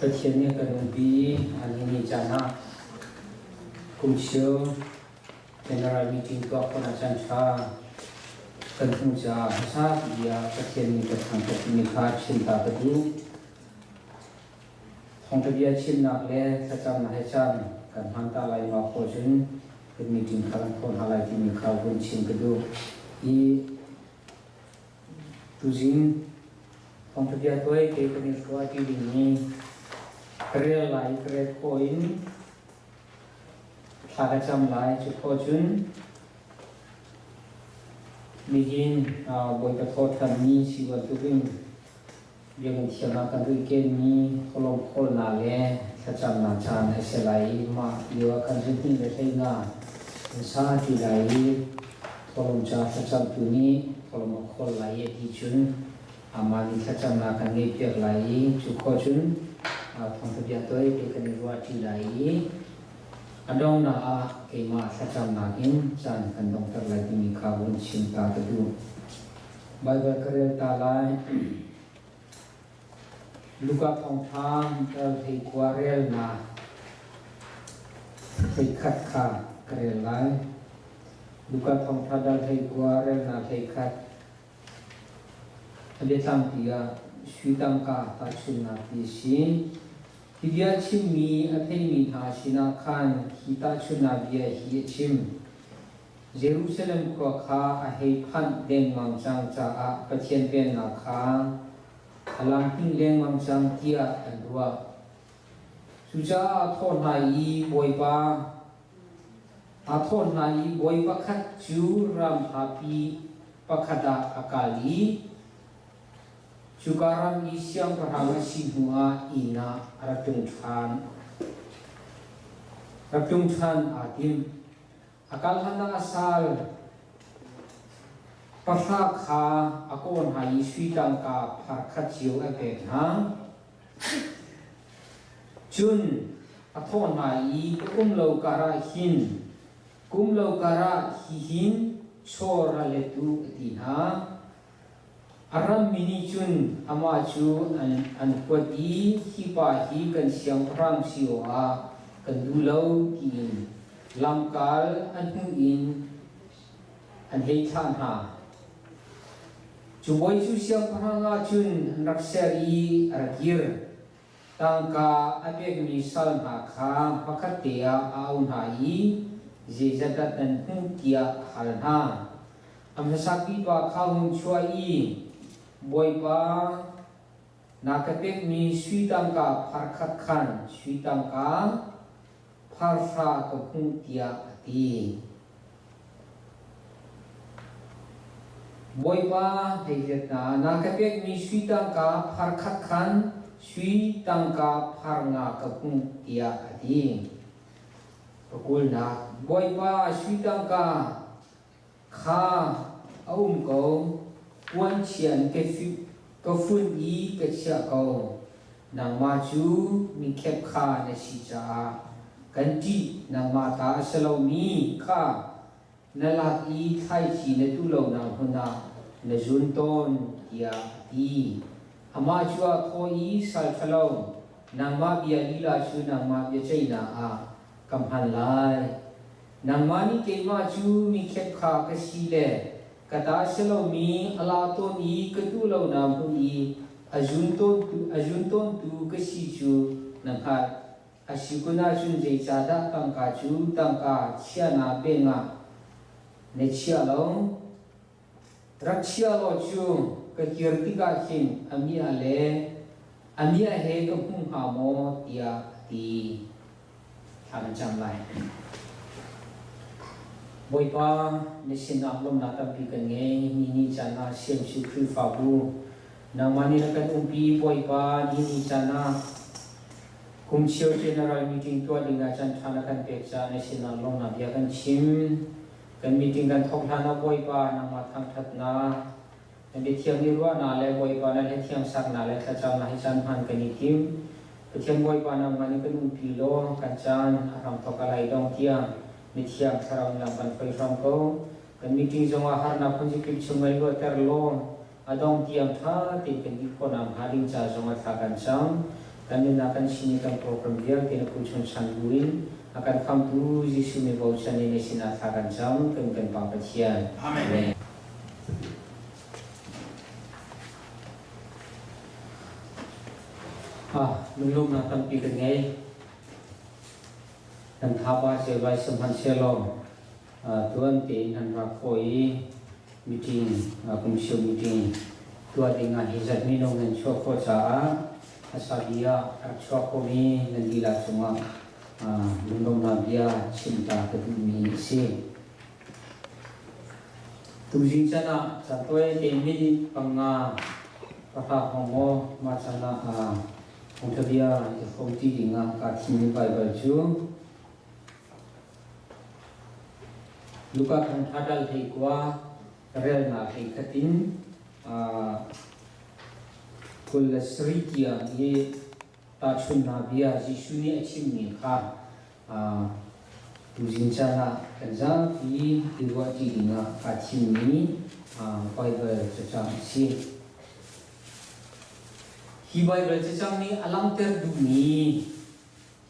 Pathian nih kan umpi i ni caan ah kumcheu General Meeting tuah khawhnak caan ṭha kan hmuh caah hmasa bia Pathian nih ka thangṭhat timi kha chim ta ka duh. Thawngṭha bia chimnak le thlacamnak he caan kan hman ta lai ma khawh cun kan meeting kha kan khawh hna lai timi kha vun chim ka duh. I Tuzing thawngṭha bia tuai te kan i hruaiṭi dingmi ka rel lai i ka rel khawh in thla ka cam lai. Cu khawh cun nihin Bawipa thawhṭhanmi si bantukin biakinn thiang ah kan ruihkenmi tholawm khawlnak le thlacamnak caan a si lai i mah lio ah khan zihmui le hleinga an sa ti lai i tholawm ca thlacamtu nih tholawm a khawl lai i a ti cun amah nih thlacamnak kan ngeihpiak lai i cu khawh cun thawngṭha bia toi te kan i ruahṭi lai i a donghnak ah keimah thlacamnak in caan kan donghter lai timi kha vun chim ta ka duh. Baibal ka rel ta lai. Luka thawngṭha dal hleikua relnak hleikhat kha ka rel lai. Luka thawngṭha dal hleikua relnak 11. A biatlang ti ah sui tangka tahchunhnak ti a si. Hi bia chimmi a theimi hna sinah khan hi tahchunhnak bia hi a chim. Jerusalem khua kha a hei phanh dengmang cang caah Pathian Pennak kha a lamhinh lengmang cang tiah an ruah. Cucaah aa thawh hna i Bawipa aa thawh hna i bawi pakhat cu ram hlapi pakhat ah a kal i cuka ram i siangpahrang a si hnuah inn ah a rak tlung ṭhan. Rak tlung ṭhan aa tim. A kal hlan ah a sal pahra kha a kawl hna i sui tangka phar khat cio a pek hna. Cun a thawh hna i ka um lo karah hin kum lo karah hihin chaw ra let u a ti hna. A rammi nih cun amah cu an huat i hi pa hi kan siangpahrang si awkah kan duh lo tiin lamkal a hnuh in an hei thlah hna. Cu bawi cu siangpahrang ah cun an rak ser i a ra kir. Tangka a pekmi sal hna kha hmakhatte ah a auh hna i zeizat dah nan hmuh tiah a hal hna. A hmasa pipa kha hung chuah i, Bawipa, na ka pekmi sui tangka phar khat khan sui tangka phar hra ka hmuh tiah a ti. Bawipa, hei hna, na ka pekmi sui tangka phar khat khan sui tangka phar nga ka hmuh tiah a ti. Pakulnak, Bawipa, sui tangka Kha a um ko, puanchia in ka fun i ka chiah ko. Nangmah cu mikhep kha na si caah kan ṭih, nangmah ta a si lomi kha na lak i thlaici na tuh lonak hmun ah na zun tawn, tiah a ti. Amah cu aa thawh i, Sal ṭhalo, nangmah bia lila cu nangmah biaceihnak ah ka hman lai. Nangmah nih keimah cu mikhep kha ka si le ka ta si lomi a la tawn i ka tuh lonak hmun i a zun tawntu ka si cu na hngalh. A si kun ahcun zeicahdah tangka cu tangka chiahnak beng ah na chiah lo? Rak chia law cu ka kir tikah khin a miah le a miah he ka hmu hnga maw tiah a ti. Thla kan cam lai. Bawipa, na sinah lawmhnak tampi kan ngei. Ni ni caan ah CMC Khrihfabu nangmah nih na kan umpi. Bawipa, ni ni caan ah kum cheu General Meeting tuah ding ah caan ṭha na kan pek caah na sinah lawmhnak bia kan chim. Kan meeting kan thawk hlan ah Bawipa nangmah thangṭhatnak, na biathiang i ruahnak le Bawipa na hlathiang saknak le thlacamnak hi caan hman kan i tim. Pathian Bawipa nangmah nih kan umpi law kan caan a hramthawk a lai dong tiang mithiang thlarau in lam kan hruai hram ko. Kan meeting zongah harnak phunzikip chung ngai luatter law a dong tiang ṭha tein kan i khawhnak hnga ding ca zongah thla kan cam. Kan nunnak kan sin i kan program vialte na phu chung chan buin a kan khamtu Jesuh min bochan in na sinah thla kan cam kan kan Pa Pathian. Amen. Ah, lunglawmnak tampi kan ngei. Kan thapa cio lai sihmanhsehlaw tuan tein an rak khawh i meeting kumsio meeting tuah ding ah hi zat mino nan chuah khawh caah hmasa bia rak chuah khomi nan lila cungah lunglawmnak bia chim ta ka duhmi a si. Tuzing chan ah catuai te minute panga pahra hong maw mah chan ah thawngtha bia i hrawm ti ding ah kaa thimmi Baibal cu Luka thawngtha dal 19 relnak 21 in 27 tiang i tahchunhnak bia Jesuh nih a chimmi kha tuzing caan ah kan zapi i ruahṭi dingah aa thimmi Baibal cacang a si. Hi Baibal cacang nih a langhter duhmi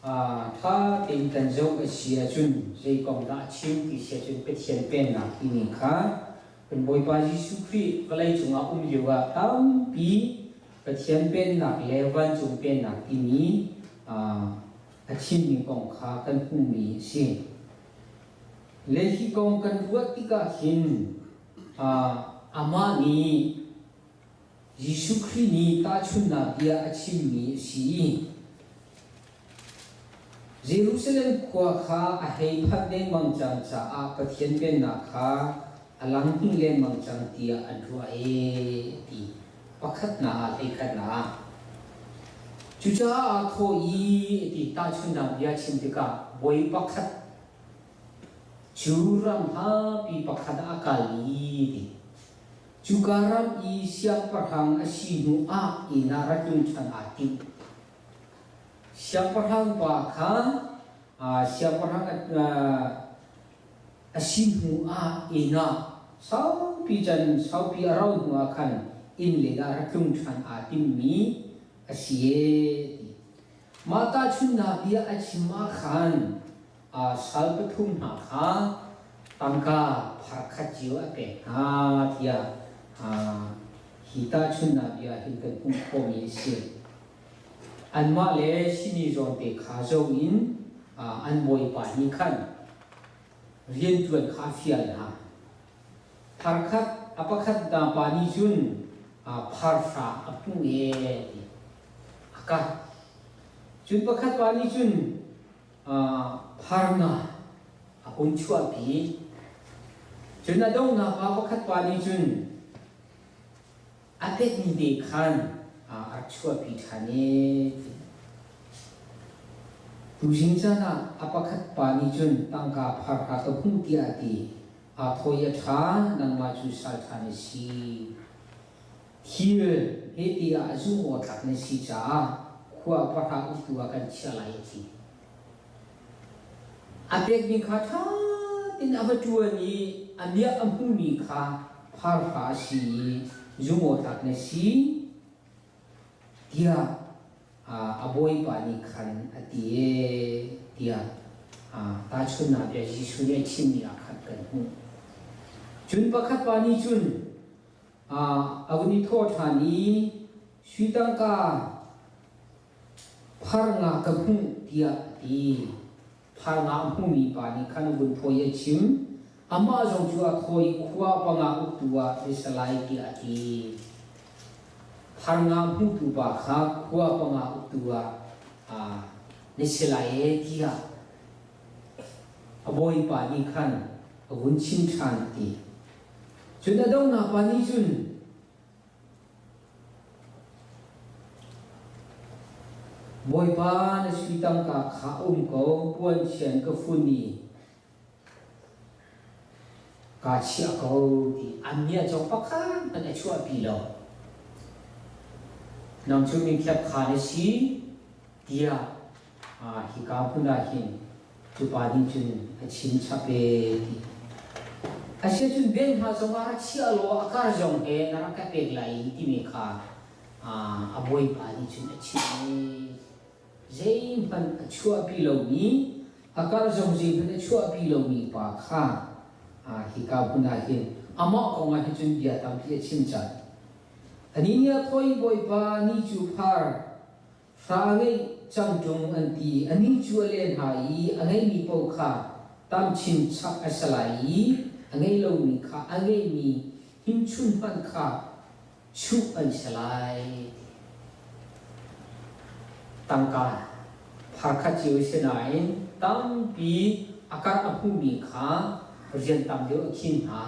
ṭha tein kan zoh a si ahcun zei kong dah a chim ti si ahcun Pathian Pennak timi kha kan Bawipa Jesuh Khrih vawleicung ah um lio ah tampi Pathian Pennak le vancung Pennak timi a chimmi kong kha kan hmuhmi a si. Le hi kong kan ruah tikah hin amah nih Jesuh Khrih nih tahchunhnak bia a chimmi a si i Jerusalem khua kha a hei phanh lengmang cang caah Pathian Pennak kha a lang hnik lengmang cang tiah an ruah ee ti. Pakhatnak ah hleikhatnak ah. Cucaah aa thawh i ti tahchunhnak bia chim tikah bawi pakhat cu ram hlapi pakhat ah a kal i ti. Cuka ram i siangpahrang a si hnu ah inn ah ra tlung ṭhan aa tim. Siangpahrang pa kha siangpahrang a si hnu ah inn ah saupi can saupi a rauh hnu ah khan inn lei ah ra tlung ṭhan aa timmi a si ee ti. Mah tahchunhnak bia a chim ah khan sal pathum hna kha tangka phar khat cio a pek hna tiah hi tahchunhnak bia hin kan hmuh khawhmi a si. Anmah le simi zawnte kha zo in an bawipa nih khan rianṭuan kha a fial hna. Phar khat a pakhat hna pa nih cun phar hra a hmuh ee ti a kat. Cun pakhat pa nih cun phar nga a hun chuahpi. Cun a donghnak pa pakhat pa nih cun A pekmi te khan a rak chuahpi ṭhan i tuzing caan ah a pakhat pa nih cun tangka phar kha ka hmuh tiah a ti. Aa thaw i a ṭha, nangmah cu sal ṭha na si. Thil he tiah a zumh awk tlak na si caah khua pahra uktu ah kan chiah lai a ti. A pekmi kha ṭha tein a va ṭuan i a miak a hmumi kha pharfa a si i zumawtlak na si tiah a bawipa nih khan a ti ee tiah tahchunhnak bia Jesuh nih a chimmi ah khan kan hmuh. Cun pakhat pa nih cun a vun i thawh ṭhan i sui tangka Phar nga ka hmuh tiah a ti. Phar nga a hmumi pa nih khan a vun thawi i a chim. Amah zong cu a thawi i khua panga uktu ah na si lai tiah a ti. Phar nga hmutu pa kha khua panga uktu ah na si lai ee tiah a bawipa nih khan a vun chim ṭhan a ti. Cun a donghnak pa nih cun Bawipa na sui tangka kha a um ko, puanchian ka fun i kaa chiah ko ti an nih cawk pakhat hmanh a chuahpi lo. Nang cu mingkhiap kha na si tiah hika hmun ah hin cu pa nih cun a chim chap ee ti. Asiahcun beng hna zongah rak chiah law a kar zong he na rak ka pek lai timi kha a bawipa nih cun a chim ee. Zeihmanh a chuahpi lomi, a karh zong zeihmanh a chuahpi lomi pa kha hika hmun ah hin amah kong ah hin cun bia tampi a chim cang. Anih nih a thawh i Bawipa ni cu phar hra a ngeih cang ṭung an ti. Anih cu a len hna i a ngeihmi paoh kha tam chinchap a si lai i a ngei lomi kha a ngeihmi himchun hmanh kha chuh an si lai. Tangka phar khat cio si nain tampi a karh a hmuhmi kha rian tam deuh a khin hna.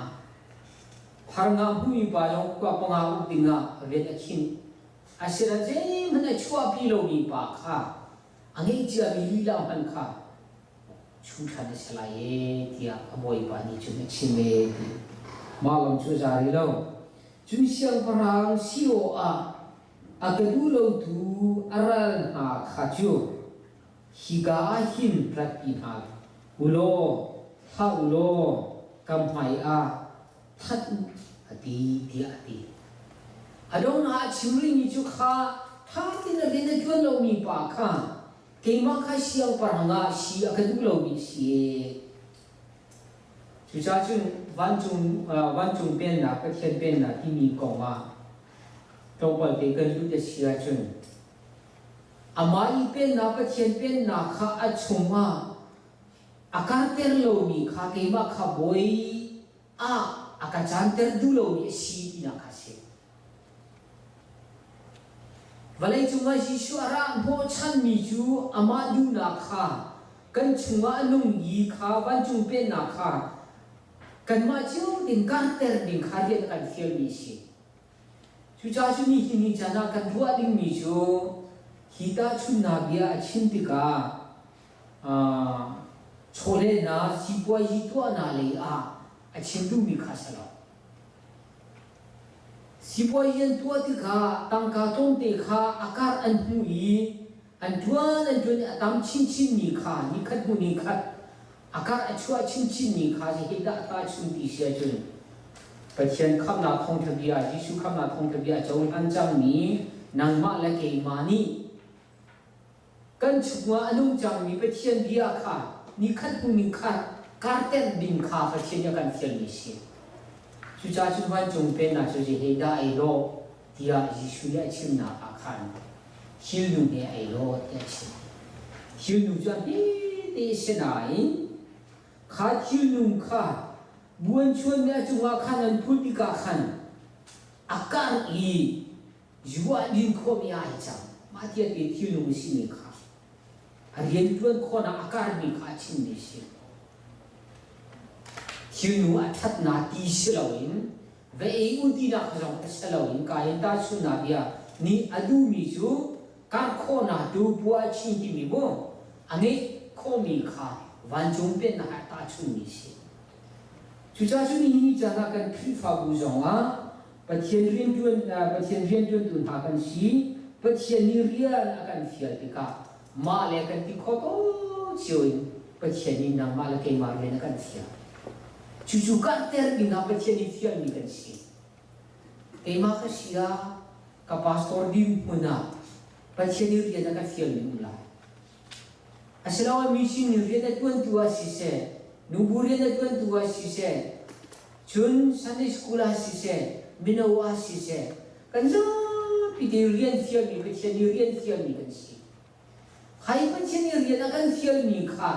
Phar nga hmuhmi pa zong khua panga uk dingah rian a khinh. Asinain zeihmanh a chuahpi lomi pa kha a ngeihciami lila hmanh kha chuhṭhan a si lai ee tiah a bawipa nih cun a chim ee ti. Mah lawng cu a za rih lo. Cun siangpahrang si awkah a ka duh lotu a ral hna kha cu hika ah hin ratpi hna u law thlah u law ka hmaiah that u a ti tiah a ti. A donghnak a chim rihmi cu kha ṭha tein a rian a ṭuan lomi pa kha keimah kha siangpahrang ah si a ka duh lomi si ee. Cucaah cun vancung, vancung pennak, Pathian pennak timi kong ah tlawmpal te kan lut a si ahcun amah i pennak, Pathian pennak kha a chungah a karter lomi kha keimah kha bawi ah a ka canter duh lomi a si tinak kha a si. Vawleicung ah Jesuh a rah hnawhchanmi cu amah duhnak kha kan chungah a nung i kha vancung pennak kha kanmah cio tein karter ding kha rian a kan fialmi a si. Cucaah cu nihin ni caan ah kan ruah dingmi cu hi tahchunhnak bia a chim tikah chawlehnak sipuazi tuahnak lei ah a chim duhmi kha a si lo. Sipuazi an tuah tikah tangka tlawmte kha a karh an hmuh i an ṭuan an ṭuan i a tam chinchinmi kha nikhat hnu nikhat a karh a chuah chinchinmi kha zeitindah a tahchun ti si ahcun Pathian khamhnak thawngṭha bia, Jesuh khamhnak thawngṭha bia a cohlan cangmi nangmah le keimah nih Kan chungah a nung cangmi Pathian bia kha nikhat hnu nikhat karter ding kha Pathian nih a kan fialmi a si. Cucaah cun vancung pennak cu zeidah ei lawh tiah Jesuh nih a chimnak ah khan thilnu he ei lawh tiah a chim. Thilnu cu a hmete a si nain kha thilnu kha buanchuan nih a cungah khan an phut tikah khan a karh i Zu ah din khawhmi ah ai cang. Mah tiah te thilnung a simi kha a rianṭuan khawhnak a karmi kha a chimmi a si. Thilnu a ṭhatnak ti si loin va ei u tinak zong a si loin ka in tahchunhnak bia nih a duhmi cu kar khawhnak tu pua a chin timi mu a ngeih khawhmi kha vancung pennak ah tahchunhmi a si. Cucaah cu nihin caan ah kan Khrihfabu zongah Pathian rianṭuan Pathian rianṭuantu hna kan si. Pathian nih rian a kan fial tikah mah le kan ti khawh ko cio in Pathian nih nangmah le keimah rian a kan fial. Cucu karhter dingah Pathian nih fialmi kan si. Keimah ka si ah ka pastor dirhmun ah Pathian nih rian a ka fialmi um lai. Asiloah mi sin rian a ṭuantu ah siseh, nubu rian a ṭuantu ah siseh, cun Sunday school ah siseh, mino ah siseh, kan zapi te rian fialmi Pathian nih rian fialmi kan si. Hi Pathian nih rian a kan fialmi kha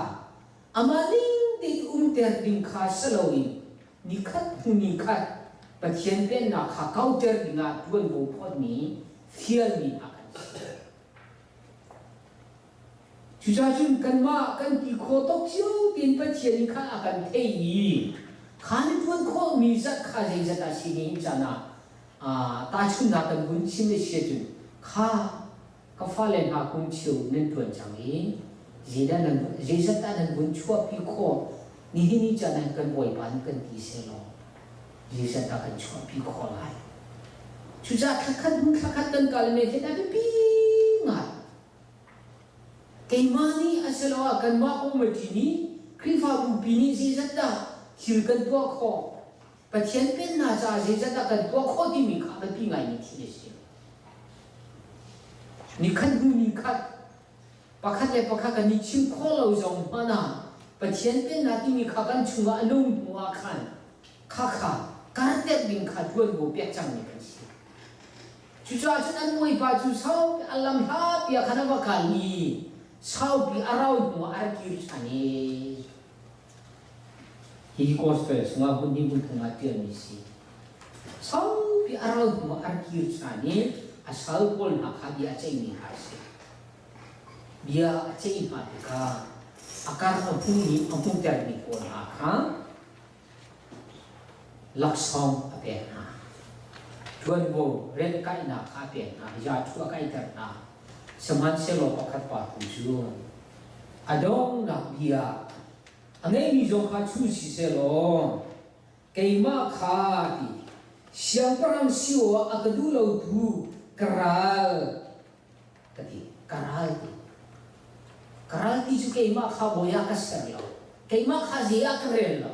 amah ning tein umter ding kha si loin nikhat hnu nikhat Pathian pennak kha kauter dingah ṭuanvo phawtmi fialmi hna kan si. Cucaah cun kanmah kan ti khawh tawk cio tein Pathian nih khan a kan theih i kha na ṭuan khawhmi zat kha zeizat a si nihin caan ah tahchunhnak kan vun chim a si ahcun kha ka fale hna kum cheu nan ṭuan cang i zeidah nan zeizat dah nan vun chuahpi khawh nihin ni caan ah kan Bawipa nih kan ti sehlaw zeizat dah kan chuahpi khawh lai. Cucaah thlakhat hnu thlakhat kan kal me khi a biapi ngai. Keimah nih asiloah kanmah committee nih Khrihfabu pi nih zeizat dah thil kan tuah khawh, Pathian pennak caah zeizat dah kan tuah khawh timi kha a biapi ngaimi thil a si. Nikhat hnu nikhat. Pakhat le pakhat kan i chimh khawh lo zong hmanh ah Pathian Pennak timi kha kan chungah a nung hnu ah khan khakha karter ding kha ṭuanvo pek cangmi kan si. Cucaah cun an bawipa cu saupi a lam hlapi ah khan a va kal i saupi a rau hnuah a ra kir ṭhan i hi gospel chungah hmun hnih hmun thum ah ṭialmi si. Saupi a rau hnuah a ra kir ṭhan i a sal pawl hna kha bia a ceihmi hna a si. Bia a ceih hna tikah a kar a hmuhmi a hmuhtermi pawl hna kha laksawng a pek hna. Ṭuanvo remhkaihnak kha a pek hna, yathu a kaiter hna. Sihmanhsehlaw pakhat pa tu cu a donghnak bia a ngeimi zong kha chu sisehlaw keimah kha ti siangpahrang si awk a ka duh lotu ka ral ka ti ka ral ti ka ral ti cu keimah kha bawi ah ka ser lo keimah kha zei ah ka rel lo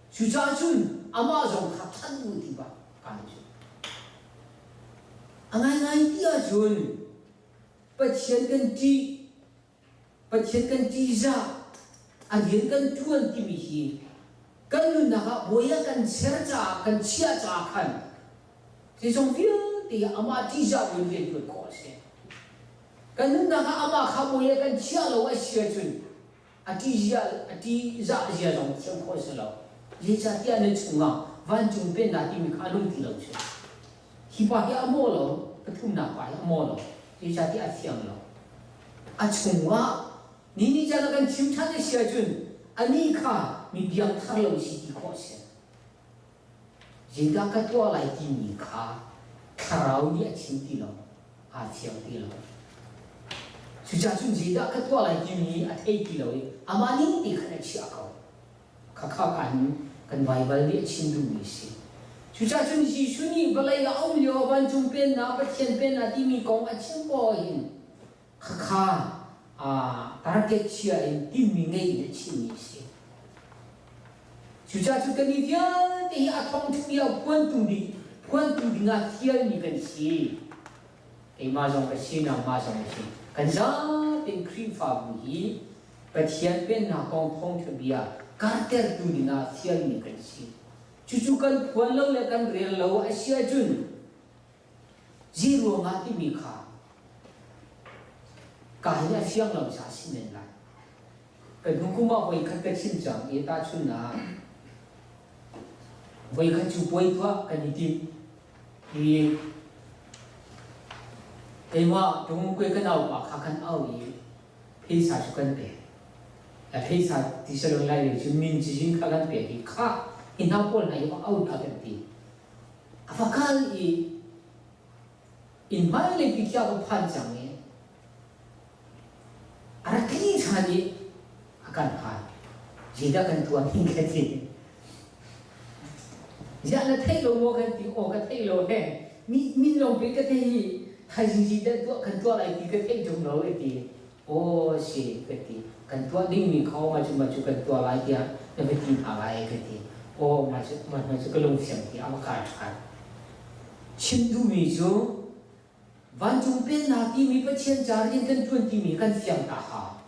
cucaah cun amah zong kha that u ti ba kan cu a ngaingai ti ahcun Pathian kan ṭih Pathian kan ṭihzah a rian kan ṭuan timi hi kan nunnak ah bawi ah kan ser caah kan chiah caah khan zeizong vialte amah ṭihzah buin rian ṭuan khawh a si. Kan nunnak ah amah kha bawi ah kan chiah lo a si ahcun a ṭihzah a ṭihzah zia zong thiam khawh a si lo. Zeicahtiah na chungah vancung pennak timi kha a nung ti lo cu. Hi pa hi a maw lo, pathumnak pa hi a maw lo, zeicahtiah a thiang lo. A chungah ni nih caan a kan chim ṭhan a si ahcun anih kha mi biangthar lo si ti khawh a si. Zeidah ka tuah lai timi kha thlarau nih a chim ti lo, aa thiang ti lo. Cucaah cun zeidah ka tuah lai timi a thei ti lo i amah ning te khan a chiah ko. Khakha kan kan Baibal nih a chim duhmi a si. Cucaah cun Jesuh nih vawlei ah a um lio ah vancung pennak, Pathian pennak timi kong a chim ko ahhin khakha target chia in tinhmi ngei in a chimmi a si. Cucaah cu kan i vialte hi a thawngṭha bia phuantu ding phuantu dingah fialmi kan si. Keimah zong ka si, nangmah zong na si. Kan zatein Khrihfabu hi Pathian Pennak kong thawngṭha bia kartertu dingah fialmi kan si. Cucu kan phuan lo le kan rel lo a si ahcun zei ruangah timi kha ka hi a fiang lo ca si men lai. Kan hnu kum ah voikhat ka chim cang i tahchunhnak voikhat cu puai tuah kan i tim i keimah tungkue ka naupa kha kan au i pheisa cu kan pek. A pheisa ti salon lai lei cu min cizin kha kan pek i khah hi hna pawl hna hi va au hna kan ti. A va kal i inn hmailei pi khi a va phan cang i a rak tli ṭhan i a kan hal. Zeidah kan tuah ning ka ti. Ziah na theih lo maw kan ti aw ka theih lo he mi min lawng pe ka thei hi thaizing zi dah tuah kan tuah lai ti ka theih ṭung lo ka ti aw si ka ti kan tuah dingmi kha ma cu ma cu kan tuah lai tiah na va ti hna lai ka ti aw ma cu ma cu ka lungfiang ti a va kai ṭhan chim duhmi cu Vancung Pennak timi Pathian ca rian kan ṭuan timi kan fiang ta hau.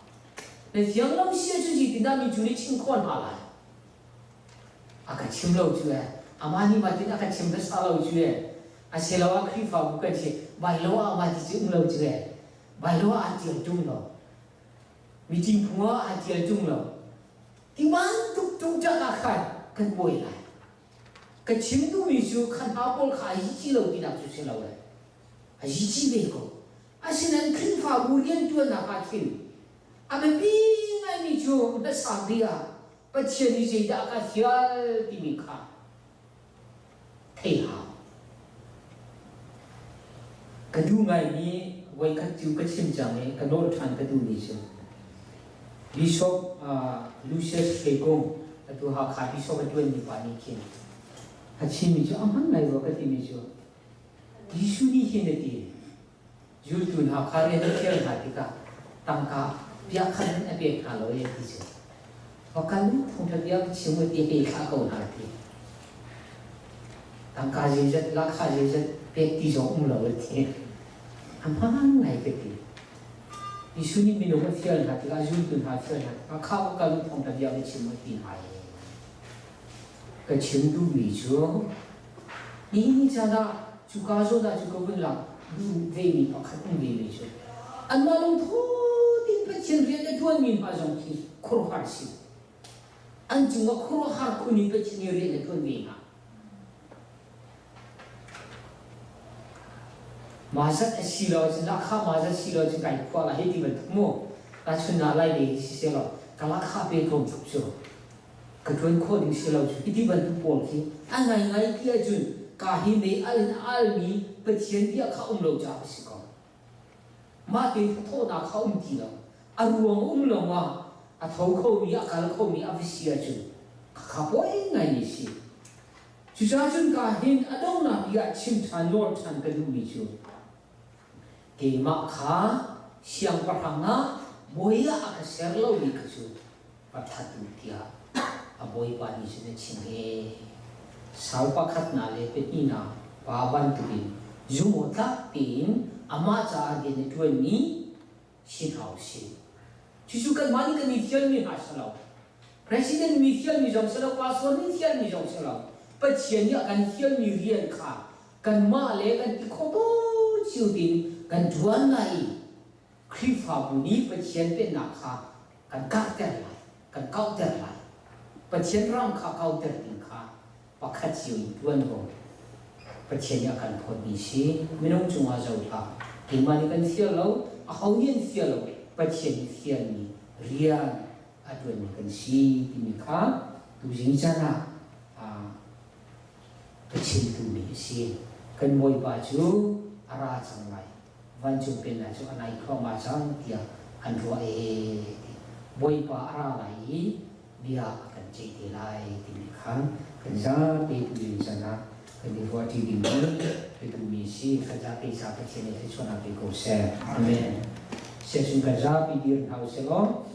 Na fiang lo si ahcun zeitindah mi cu nih chim khawh hna lai? A ka chim lo cu ee. Amah nih mah tin a ka chim hmasa lo cu ee. Asiloah Khrihfabu kan si, Bailo ah mah ti cu um lo cu ee. Bailo ah aa ṭial ṭung lo. Meeting phung ah aa ṭial ṭung lo. Ti bantuk ṭungṭak ah khan kan buai lai. Ka chim duhmi cu kha hna pawl kha a yici lo tinak cu si lo le a yici ve ko. Asinain Khrihfabu rianṭuannak ah khin a biapi ngaimi cu hmasa bik ah Pathian nih zeidah a ka fial timi kha thei hau. Ka duh ngaimi voikhat cu ka chim cang i ka nawl ṭhan ka duhmi cu Bishop Lucius Hrekung atu Hakha Bishop a ṭuanmi pa nih khin a chimmi cu a hman lai rua ka timi cu Jesuh nih hin a ti zultu hna kha rian a fial hna tikah tangka piah khat in a pek hna lo i a ti cu va kal u thawngṭha bia ka chim u ti hei thlah ko hna ti tangka zeizat lahkhah zeizat pek ti zong um lo a ti a hmaan ngai ka ti. Jesuh nih minung a fial hna tikah zultu hna a fial hna tikah kha va kal u thawngṭha bia va chim u a ti hna i ka chim duhmi cu nihin ni caan ah cuka zawn ah cu ka vun lak duh vemi pakhat um vemi cu anmah lungtho tein Pathian rian a ṭuanmi hna zong khi khuaruahhar si. An cungah khuaruahhar khun in Pathian nih rian a ṭuan ve hna. Mah zat a si lo ahcun lahkhah mah zat si lo ahcun kai khuah lai hei ti bantuk mu. Tahchunhnak lai ve hi siseh law ka lahkhah pe tlawm tuk cu ka ṭuan khawh ding si lo cu hi ti bantuk pawl khi a ngaingai ti ahcun ka hi mei al in a almi Pathian bia kha um lo caah a si ko. Mah te thathawhnak kha um ti lo. A ruang um lawngah a tho khomi a kal khomi a va si ahcun khakha poi ngaimi a si. Cucaah cun ka hin a donghnak bik ah chim ṭhan nawl ṭhan ka duhmi cu keimah kha siangpahrang ah bawi ah a ka ser lomi kha cu va that u tiah a bawipa nih cun a chim ee. Sal pakhatnak le pahnihnak pa bantukin zumhawktlak tein amah caah rian a ṭuanmi si hna usih. Cucu kanmah nih kan i fialmi hna si lo. President mi fialmi zong si lo, pastor nih fialmi zong si lo. Pathian nih a kan fialmi rian kha kanmah le kan ti khawh cio tin kan ṭuan lai i Khrihfabu nih Pathian pennak kha kan karhter lai, kan kauhter lai. Pathian ram kha kauhter ding kha pakhat cio in ṭuanvo Pathian nih a kan phawtmi si. Minung cungah zoh hlah. Keimah nih kan fial lo, aho nih an fial lo, Pathian nih fialmi rian a ṭuanmi kan si timi kha tuzing caan ah ka chim duhmi a si. Kan Bawipa cu a ra cang lai. Vancung pennak cu a nai thluahmah cang tiah an ruah ee ti. Bawipa a ra lai i bia a kan ceih te lai timi kha kan zapi tuzing chan ah kan i ruahṭi ding hi ka duhmi a si. Kan zapi ca Pathian nih thluachuahnak pe ko seh. Amen. Siacun kan zapi dir hna usih law.